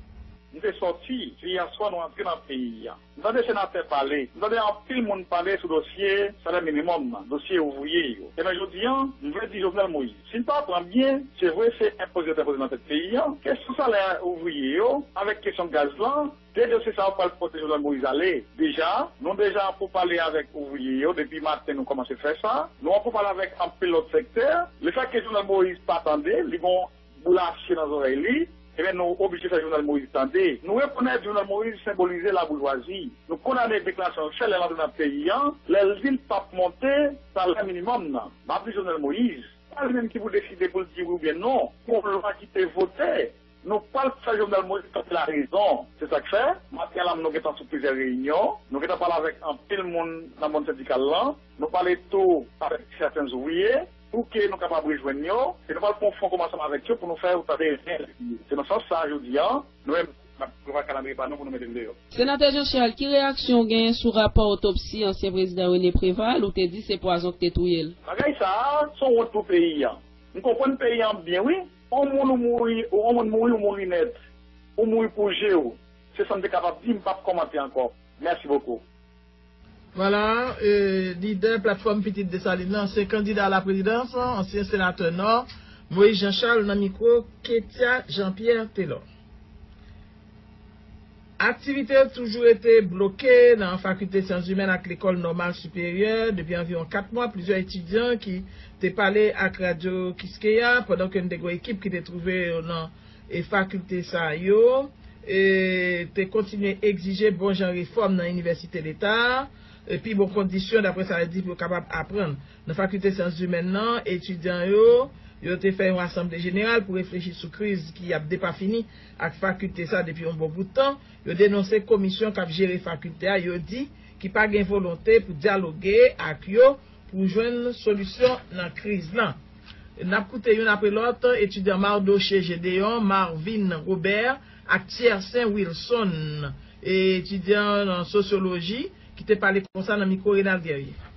Nou te sòti, se yè swa nou antre nan peyi a. M tande senatè pale, m tande anpil moun pale sou dosye salè minimòm nan, dosye ouvriye yo. Ebyen, jodi a, m vle di Jovenel Moïse, si n pa pran byen, se vre se enpoze yo t enpoze nan tèt peyi a, kesyon salè ouvriye yo, avèk kesyon gaz lan, de dosye sa yo pral pote Jovenel Moïse ale. Deja, nou deja an poupale avèk ouvriye yo, depi maten nou kòmanse fè sa. Nou an poupale avèk anpil lòt sektè. Lefètke Jovenel Moïse pa tande, li gon boul asye nan zòrèy li, ebyen, nou oblije fè Jovenel Moïse tande. Nou rekonèt Jovenel Moïse senbolize laboujwazi. Nou kondane deklarasyon l fè lè l antre nan peyi a, lè l di l p ap monte salè minimòm nan. M ap di Jovenel Moïse, pa li menm ki pou deside pou l di wi oubyen non. Gon lwa ki te vote. Nou pral fè Jovenel Moïse tande larezon. Se sa k fè, maten an la, nou gentan sou plizyè reyinyon. Nou gentan pale avèk anpil moun nan mond sendikal lan. Nou pale tou avèk sèten ouvriye. Pou ke nou kapab rejwenn yo, e nou pral pran yon fon kòman ansanm avèk yo pou nou fè yo tande reyèl. Se nan sans sa a, jodi a, nou menm, n ap prepare kalandriye pa nou pou nou mete l deyò. Senatè Jean Charles, ki reyaksyon w genyen sou rapò otopsi ansyen prezidan René Préval, ou te di se pwazon k te touye l? Bagay sa a, se yon wont pou peyi a. M konprann peyi a byen, wi. On moun ou mouri, on moun mouri, ou mouri nèt. Ou mouri pou je w. Se sa m te kapab di, m p ap kòmante ankò. Mèsi bokou. Vwala, e, lidè platfòm Pitit Desalin nan, ansyen kandida a la prezidans, ansyen senatè Nò, Moïse Jean Charles, nan mikwo Ketia Jean Pierre Telor. Aktivite yo toujou rete bloke nan Fakilte Syans Imèn ak Lekòl Nòmal Siperyè depi anviwon kat mwa. Plizyè etidyan ki te pale ak Radyo Kiskeya pandan ke n te gen yon ekip ki te twouve yo nan e fakilte sa yo, e, te kontinye egzije bon jan refòm nan inivèsite leta a, e pi bon kondisyon, daprè sa yo di, pou yo kapab aprann. Nan fakilte syans imèn nan, etidyan yo, yo te fè yon asanble jeneral pou reflechi sou kriz ki ap depafini ak fakilte sa depi yon bon bout tan. Yo denonse komisyon k ap jere fakilte a, yo di, ki pa gen volonte pou dyaloge ak yo pou jwenn solisyon nan kriz lan. N ap koute youn apre lòt, etidyan Mardoché Gédéon, Marvin Robert ak Tiercin Wilson, etidyan nan sosyoloji, ki te pale konsa nan mikwo Renald Guerrier.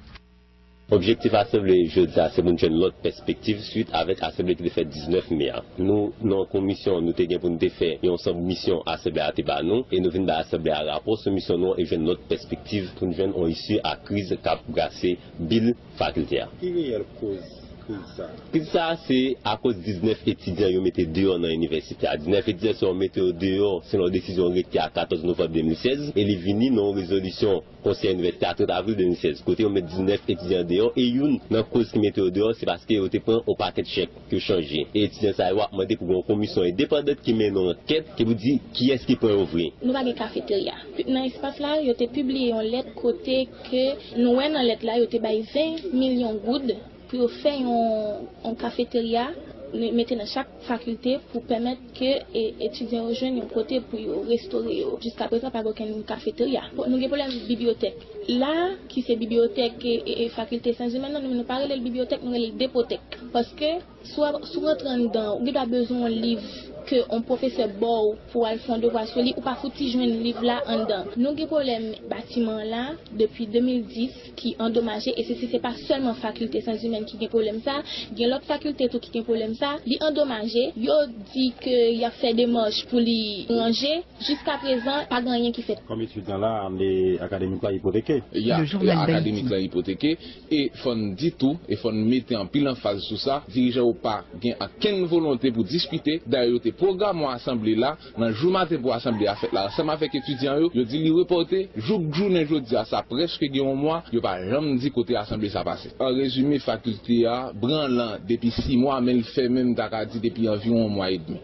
Objektif asanble jodi a se pou n jwenn lòt pèspektiv swit avèk asanble ki te fèt diznèf me a. Nou, nan komisyon, nou te gen pou n te fè yon sòt misyon asanble a te ba nou, e nou vin bay asanble a rapò sou misyon nou an e jwenn lòt pèspektiv pou n jwenn yon isi a kriz k ap brase bil fakilte a. Ki reyèl koz kriz sa a? Kriz sa a se akoz diznèf etidyan yo mete deyò nan inivèsite a. Diznèf etidyan, si yo mete yo deyò, selon desizyon rektè a katòz novanm de mil sèz, e li vini nan yon rezolisyon Konsèy Inivèsite a trant avril de mil sèz, kote yo met diznèf etidyan deyò, e youn nan koz ki mete yo deyò, se paske yo te pran yon pakèt chèk yo chanje. E etidyan sa yo ap mande pou gen yon komisyon endepandant ki mennen yon ankèt ki pou di kiyès ki pran yo vre. Nou pa gen kafeterya. Nan espas la, yo te pibliye yon lèt kote ke nou wè nan lèt la, yo te bay ven milyon goud pou yo fè yon, yon kafeterya, mete nan chak fakilte pou pèmèt ke, e, etidyan yo jwenn yon kote pou yo restore yo. Jiska prezan, pa gen okenn kafeterya. Bon, nou gen pwoblèm bibliyotèk. La, ki se bibliyotèk, e, e, e fakilte syans imèn nan, nou, nou pa rele l bibliyotèk, nou rele l depotèk. Paske, si w, si w rantre anndan, ou gen dwa bezwen yon liv ke yon pwofesè ba w pou w al fè yon devwa sou li, ou pa fouti jwenn liv la anndan. Nou gen pwoblèm batiman an la depi de mil dis ki andomaje, e se, se, se pa sèlman fakilte syans imèn ki gen pwoblèm sa, gen lòt fakilte tou ki gen pwoblèm sa. Li andomaje, yo di ke y ap fè demach pou li ranje. Jiska prezan, pa gen anyen ki fèt. Kòm etidyan la, ane akademik la ipoteke. Ya, e akademik la ipoteke. E fò n di tou, e fò n mete anpil anfaz sou sa, dirijan yo pa gen okenn volonte pou diskite. Dayè, yo te pwograme yon asanble la, nan jou maten pou asanble a fèt la, ansanm avèk etidyan yo, yo di li repòte jouk jounen jodi a, sa prèske gen yon mwa, yo pa janm di kote asanble sa pase. An rezime, fakilte a branlan depi sis mwa, men l fèmen, m ta ka di, depi anviwon yon mwa edmi.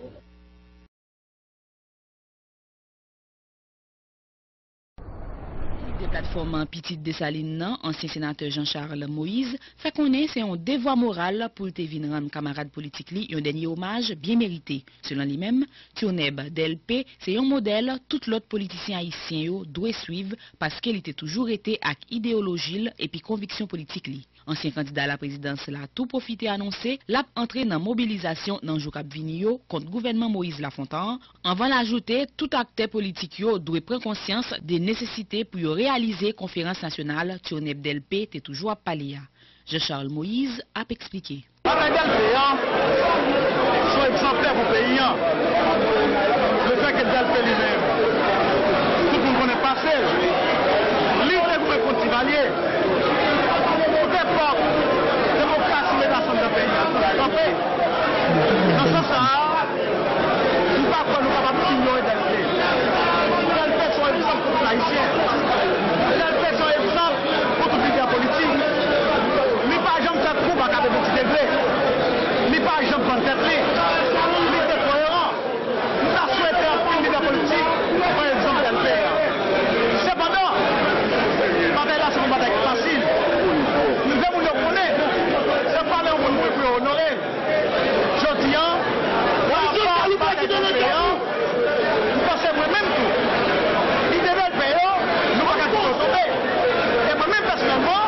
Lidè platfòm Pitit Desalin nan, ansyen senatè Jean Charles Moïse, fè konnen se yon devwa moral pou l te vin rann kamarad politik li yon dènye omaj byen merite. Selon li menm, Turneb Delpé se yon modèl tout lòt politisyen ayisyen yo dwe swiv, paske li te toujou rete ak ideyoloji l epi konviksyon politik li. Ansyen kandida laprezidans la tou pwofite anonse l ap antre nan mobilizasyon nan jou k ap vini yo kont gouvènman Moïse Lafontan an, anvan l ajoute tout aktè politik yo dwe pran konsyans de nesesite pou yo reyalize konferans nasyonal Turneb Delpé te toujou ap pale a. Jean Charles Moïse ap eksplike. Batay Delpé an, se yon egzanplè pou peyi an. Lefètke Delpé li menm, tout moun konnen pase l, li te goumen kont Divalye. Tout epòk, demokrasi mete ansanm nan peyi a, kanpe. Nan sans sa a, m pa kwè nou kapab inyore Delpé. Delpé se yon egzanp pou tout Ayisyen. Delpé se yon egzanp pou tout lidè politik. Li pa janm fè twoup ak Avenue Petit Degré. Li pa janm vann tèt li. Li te koyeran. M ta swete anpil lidè politik pran egzanp Delpé a. Sepandan, batay la se pa yon batay ki fasil. M vle moun yo konnen, se pa lè yon moun mouri pou yo onore l. Jodi a, pa rapò a batay Delpé a, m panse mwen menm tou, ide Delpé yo, nou pa ka kite yo tonbe. E mwen menm pèsonèlman,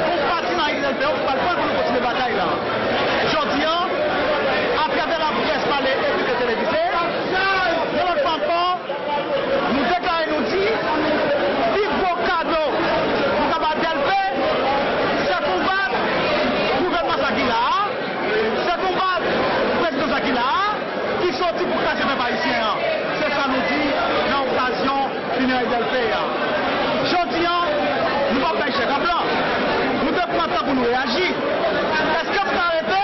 yon pati nan ide Delpé yo, m pral pran l pou nou kontinye batay la. Jodi a, atravè laprès pale, ekrite, televize, yon lòt fwa ankò, nou deklare, nou di, pi gwo kado nou ka ba Delpé, se konbat gouvènman sa ki la a, se konbat prezidan sa ki la a, ki soti pou kraze pèp ayisyen an. Se sa nou di nan okazyon fineray Delpé a. Jodi a, nou p ap bay chèk an blan. Nou te pran tan pou nou reyaji. Èske nou ka rete?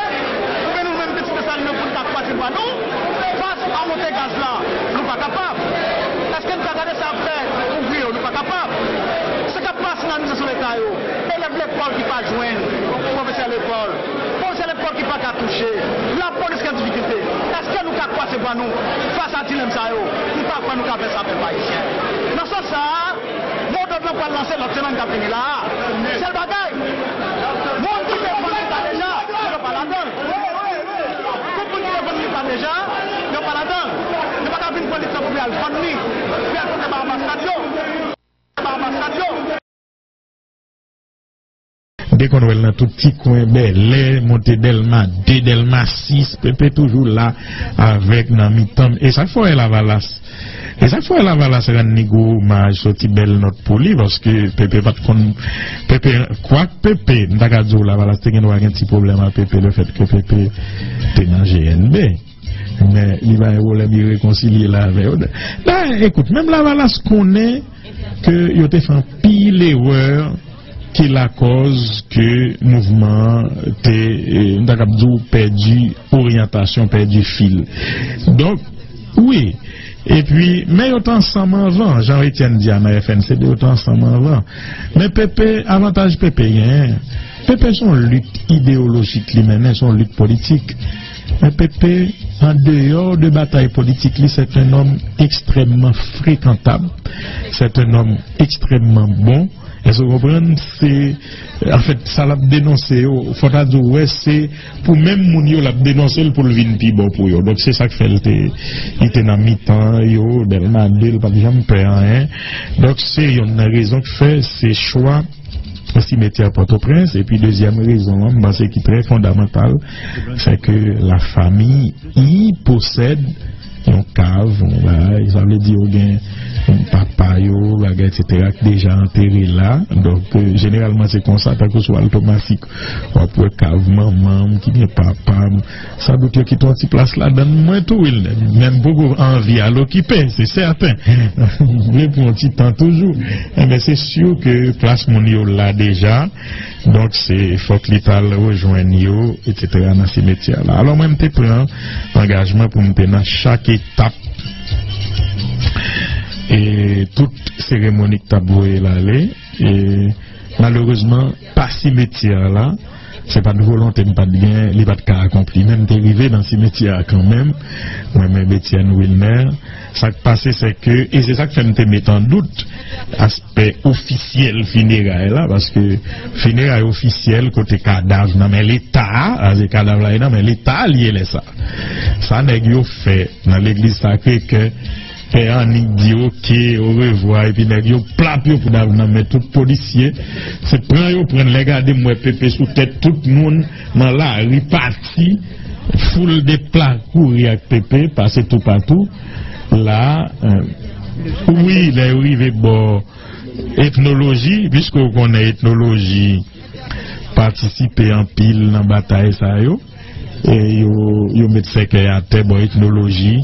Oubyen nou menm pitit Desalin yo pou n ka kwaze bra nou fas a monte gaz la? Nou pa kapab. Èske n ka gade sa y ap fè ouvriye yo? Nou pa kapab. Sa k ap pase nan administrasyon leta yo, elèv lekòl ki pa jwenn pwofesè lekòl, pwofesè lekòl ki pa ka touche, lapolis ki an difikilte, èske nou ka kwaze bra nou fas a dilèm sa yo? M pa kwè nou ka fè sa, pèp ayisyen. Nan sans sa a, modòd lan pral lanse lòt semèn k ap vini la a. Sèl bagay, moun ki te vann leta deja, yo pa ladan l. Tout moun ki te vann leta deja, yo pa ladan l. Yo pa ka vin pran leta pou y al vann li, pou y al pote ba anbasad yo. Ba anbasad yo. E konn wè l nan tout ti kwen, Bèlè, monte Dèlma de, Dèlma sis, Pepe toujou la avèk nan mitan. E sa k fè w wè Lavalas, e sa k fè w wè Lavalas rann li gwo omaj, soti bèl nòt pou li, paske Pepe pa t konn, Pepe, kwak Pepe, m ta ka di w Lavalas te gen dwa gen ti pwoblèm ak Pepe, lefètke Pepe te nan G N B. Men li pa gen pwoblèm, li rekonsilye la avè yo. Ben, ekout, menm Lavalas konnen ke yo te fè anpil erè ki lakòz ke mouvman an te, eh, m ta kab di w, pèdi oryantasyon, pèdi fil. Donk, wi. Epi, men yo te ansanm anvan, jan Etienne di a nan F N C D, yo te ansanm anvan. Men Pepe, avantaj Pepe genyen, Pepe se yon lit ideyolojik li mennen, se yon lit politik. Men Pepe, an deyò de batay politik li, se yon nonm ekstrèmman frekantab, se yon nonm ekstrèmman bon. Èske w konprann? Se, anfèt, sa l ap denonse yo, fò ta di w, wè, se pou menm moun yo l ap denonse l pou l vin pi bon pou yo. Donk, se sa k fè l te, li te nan mitan yo, Dèlma de, l pa t janm pè anyen. Donk, se youn nan rezon k fè se chwa simetyè Pòtoprens. Epi, dezyèm rezon an, m panse ki trè fondamantal, se ke la famille y possède yon kav, yon bagay, sa vle di yo gen papa yo, bagay, et cetera, ki deja antere la. Donk, eh, jeneralman, se konsa, tankou sou Altomasik, w ap wè kav manman m, ki gen papa m. Sandout yo kite yon ti plas ladan l, mwen tou, wi, l nèt. Men m poko anvi al okipe, se sèten. M vle pran yon ti tan toujou. Enben, se si ke plas moun yo la deja. Donk, se fòk li t al rejwenn yo, et cetera, nan simetyè la. Alò, mwen, m te pran angajman pou m te nan chak etap e tout seremoni k t ap voye l ale. E malerezman, pa simetyè la, se pa t volonte m pa t gen, li pa t ka akonpli. Men m te rive nan simetyè a kanmenm, mwen menm Etienne Wilner. Sa k pase, se ke, e se sa k fè m te met an dout aspè ofisyèl fineray la, paske fineray ofisyèl kote kadav nan men Leta, a, se kadav la e nan men Leta li ye lè sa. Sa nèg yo fè nan legliz Sakre Kè, Pè Annik di oke, orevwa, epi nèg yo plap yo pou dav nan men tout polisye. Se pran yo pran, lè gade m wè Pepe sou tèt tout moun nan lari pati, foul de pla kouri ak Pepe, pase toupatou. La, eh, wi, lè yo rive bò etnoloji, piske w konnen etnoloji patisipe anpil nan batay sa yo. E yo, yo met sèkèy atè bò etnoloji.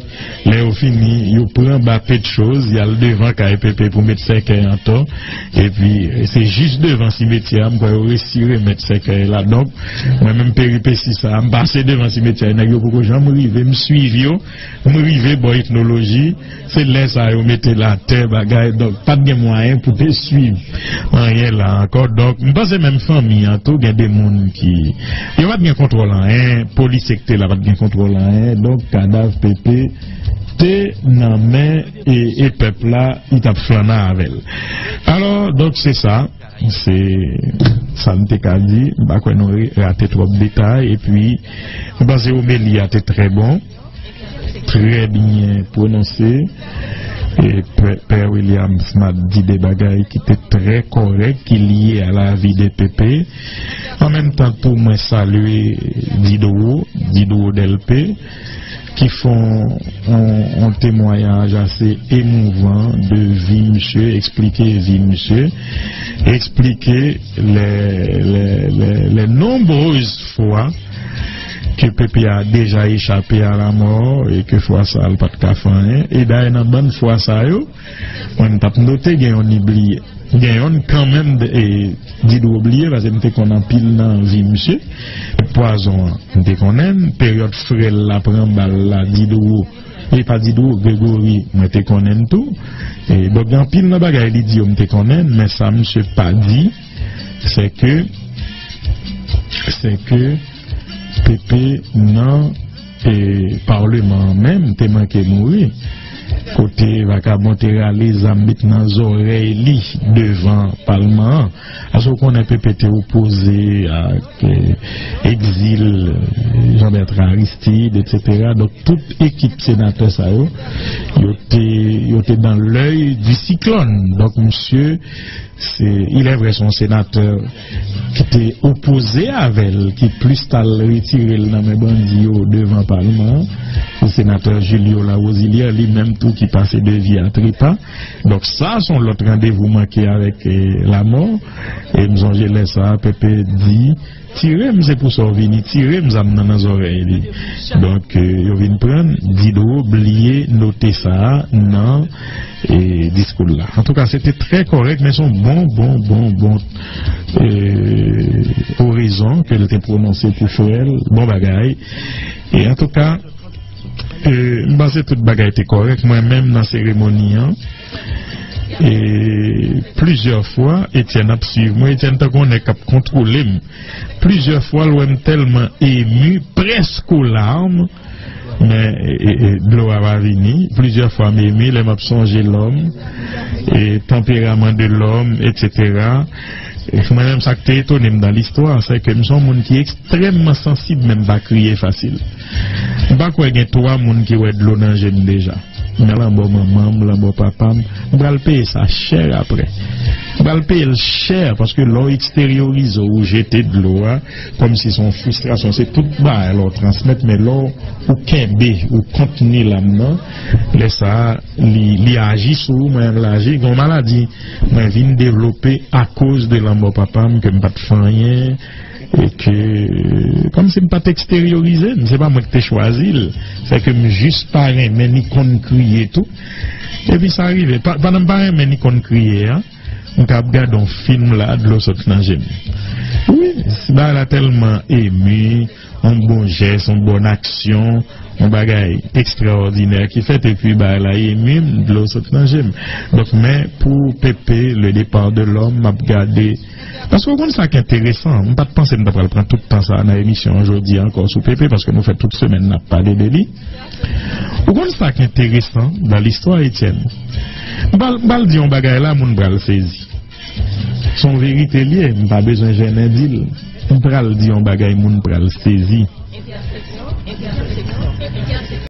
Lè yo fini, yo pran ba Petchoz, y al devan kay Pepe pou met sèkèy antò. Epi, se jis devan simetyè a, m kwè yo resi remèt sèkèy la. Donk, mwen menm peripesi sa, m pase devan simetyè a, nèg yo poko janm rive, m swiv yo, m rive bò etnoloji. Se lè sa yo mete l atè, bagay, donk pa t gen mwayen pou te swiv anyen la ankò. Donk, m panse menm fanmi an tou, gen de moun ki, yo pa t gen kontwòl anyen, polisye ki te la pa t gen kontwòl anyen, donk kadav Pepe te nan men e, e pèp la, li t ap flannen avè l. Alò, donk se sa, se sa m te ka di, m pa kwè nou re-, rate twòp detay, epi m panse omeli a te trè bon. Trè byen pwononse. E Pè, Pè William Smart di de bagay ki te trè kòrèk, ki lye a lavi de Pepe. An menm tan tou, mwen salye Didro, Didro Delpe, ki fè yon, yon, yon temwayaj ase emouvan de vi misye, eksplike vi misye, eksplike lè, lè, lè, lè nonbrez fwa ke Pepe a deja echape a lanmò e ke fwa sa a l pa t ka fè anyen. E dayè nan bann fwa sa yo, mwen m t ap note gen yonn li bliye. Gen yonn kanmenm de, e, Didro bliye, paske m te konn anpil nan vi misye. Pwazon an, m te konnen l. Peryòd frè l la pran bal la, Didro, e pa Didro, Gregory, mwen te konnen l tou. E, donk, gen anpil nan bagay li di yo m te konnen l, men sa misye pa di, se ke, se ke Pepe nan, e, palman an menm te manke mouri. Kote vakabon te rale zam met nan zòrèy li devan palman an. Paske w konnen Pepe te opoze ak, e, egzil, e, Jean Bertrand Aristide, et cetera. Donk, tout ekip senatè sa yo, Yo te, yo te dans l'œil du cyclone. Donk, misye, se, il est vrai, se yon senatè ki te opoze avè l, ki plis t al retire l nan men bandi yo devan palman an. Se senatè Julio Larosilière, li menm tou ki pase de vi a trepa. Donk, sa, se yon lòt randevou manke avèk, eh, lamò. E m sonje lè sa a, Pepe di, "Tire m, se pou sa w vini, tire m zam nan nan zòrèy li." Donk, eh, yo vin pran, Diderot bliye note sa a nan, eh, diskou l la. Antouka, se te trè kòrèk, men se yon bon, bon, bon, bon, eh, orezon ke l te pwononse pou frè l. Bon bagay. E antouka, eh, m panse tout bagay te kòrèk. Mwen menm nan seremoni an, e plizyè fwa, Etienne ap swiv mwen. Etienne tankou yon nèg k ap kontwole m. Plizyè fwa, l wè m tèlman emi, prèske o lam, men, e, e, e, dlo a pa vini. Plizyè fwa, m emi, lè m ap sonje lòm, e, tanperaman de lòm, etsetera. E mwen menm, sa k te etone m nan listwa, se ke m se yon moun ki ekstrèmman sansib, men m pa kriye fasil. M pa kwè gen twa moun ki wè dlo nan je m deja. Men lanmò manman m, lanmò papa m, m pral peye sa chè apre. M pral peye l chè, paske lè w eksteryorize, ou jete dlo a, kòmsi se yon fristrasyon, se tout bagay la w transmèt, men lè w kenbe, ou kontni lam nan, lè sa a, li, li aji sou ou, mwen menm l aji. Gen yon maladi mwen vin devlope akoz de lanmò papa m, ke m pa t fè anyen, e ke, kòmsi m pa t eksteryorize l, se pa mwen ki te chwazi l, se ke m jis pa renmen ni konn kriye tou. Epi sa rive, pa, pandan m pa renmen ni konn kriye a, m ka ap gade yon fim la, dlo sot nan je m. Wi, bagay la tèlman emi, yon bon jès, yon bòn aksyon, yon bagay ekstraòdinè ki fèt, epi bagay la emi m, dlo sot nan je m. Donk, men pou Pepe, le départ de l'homme, m ap gade. Paske w konn sa k enteresan, m pa t panse m ta pral pran tout tan sa a nan emisyon an jodi a ankò sou Pepe, paske nou fè tout semèn n ap pale de li. Ou konn sa k enteresan nan listwa, Etienne? M pral, m pral di yon bagay la, moun pral sezi. Se yon verite l ye, m pa bezwen jennen di l. M pral di yon bagay, moun pral sezi.